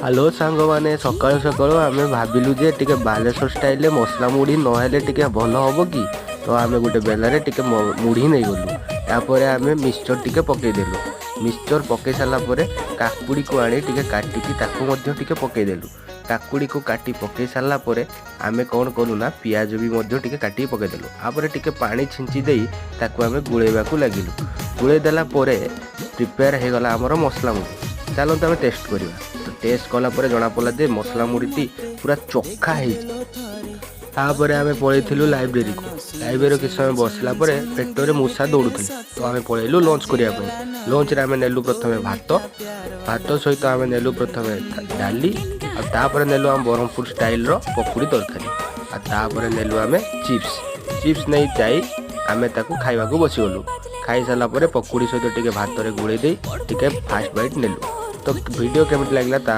Hello ସାଙ୍ଗମାନେ, ସକାଳୁ ସକାଳୁ ଆମେ ଭାବିଲୁ ଯେ ଟିକେ ବାଲେଶ୍ୱର ଷ୍ଟାଇଲରେ ମସଲା ମୁଢ଼ି ନହେଲେ ଟିକେ ଭଲ ହେବ କି? ତ ଆମେ ଗୋଟେ ବେଲାରେ ଟିକେ ମୁଢ଼ି ନେଇଗଲୁ। ତାପରେ ଆମେ ମିକ୍ସଚର୍ ଟିକେ ପକେଇଦେଲୁ। ମିକ୍ସଚର୍ ପକେଇ ସାରିଲା ପରେ କାକୁଡ଼ିକୁ ଆଣି ଟିକେ କାଟିକି ତାକୁ ମଧ୍ୟ ଟିକେ ପକେଇଦେଲୁ। କାକୁଡ଼ିକୁ କାଟି ପକେଇ ସାରିଲା ପରେ ଆମେ କ'ଣ କଲୁ ନା, ପିଆଜ ବି ମଧ୍ୟ ଟିକେ କାଟିକି ପକେଇଦେଲୁ। ତାପରେ ଟିକେ ପାଣି ଛିଞ୍ଚି ଦେଇ ତାକୁ ଆମେ ଗୋଳେଇବାକୁ ଲାଗିଲୁ। ଗୋଳେଇ ଦେଲା ପରେ ପ୍ରିପେୟାର ହେଇଗଲା ଆମର ମସଲା ମୁଢ଼ି। ଚାଲନ୍ତୁ, ଆମେ ଟେଷ୍ଟ କରିବା। ତ ଟେଷ୍ଟ କଲା ପରେ ଜଣାପଡ଼ିଲା ଯେ ମସଲା ମୁଢ଼ିଟି ପୁରା ଚୋଖା ହେଇଛି। ତାପରେ ଆମେ ପଳେଇଥିଲୁ ଲାଇବ୍ରେରୀକୁ। ଲାଇବ୍ରେରୀରେ କିଛି ସମୟ ବସିଲା ପରେ ପେଟରେ ମୂଷା ଦୌଡ଼ୁଥିଲେ, ତ ଆମେ ପଳେଇଲୁ ଲଞ୍ଚ କରିବା ପାଇଁ। ଲଞ୍ଚରେ ଆମେ ନେଲୁ ପ୍ରଥମେ ଭାତ। ଭାତ ସହିତ ଆମେ ନେଲୁ ପ୍ରଥମେ ଡାଲି, ଆଉ ତାପରେ ନେଲୁ ଆମ ବ୍ରହ୍ମପୁର ଷ୍ଟାଇଲର ପକୁଡ଼ି ତରକାରୀ, ଆଉ ତାପରେ ନେଲୁ ଆମେ ଚିପ୍ସ। ଚିପ୍ସ ନେଇ ଯାଇ ଆମେ ତାକୁ ଖାଇବାକୁ ବସିଗଲୁ। ଖାଇସାରିଲା ପରେ ପକୁଡ଼ି ସହିତ ଟିକେ ଭାତରେ ଗୋଳେଇ ଦେଇ ଟିକେ ଫାଷ୍ଟ ବାଇଟ୍ ନେଲୁ। ତ ଭିଡ଼ିଓ କେମିତି ଲାଗିଲା ତା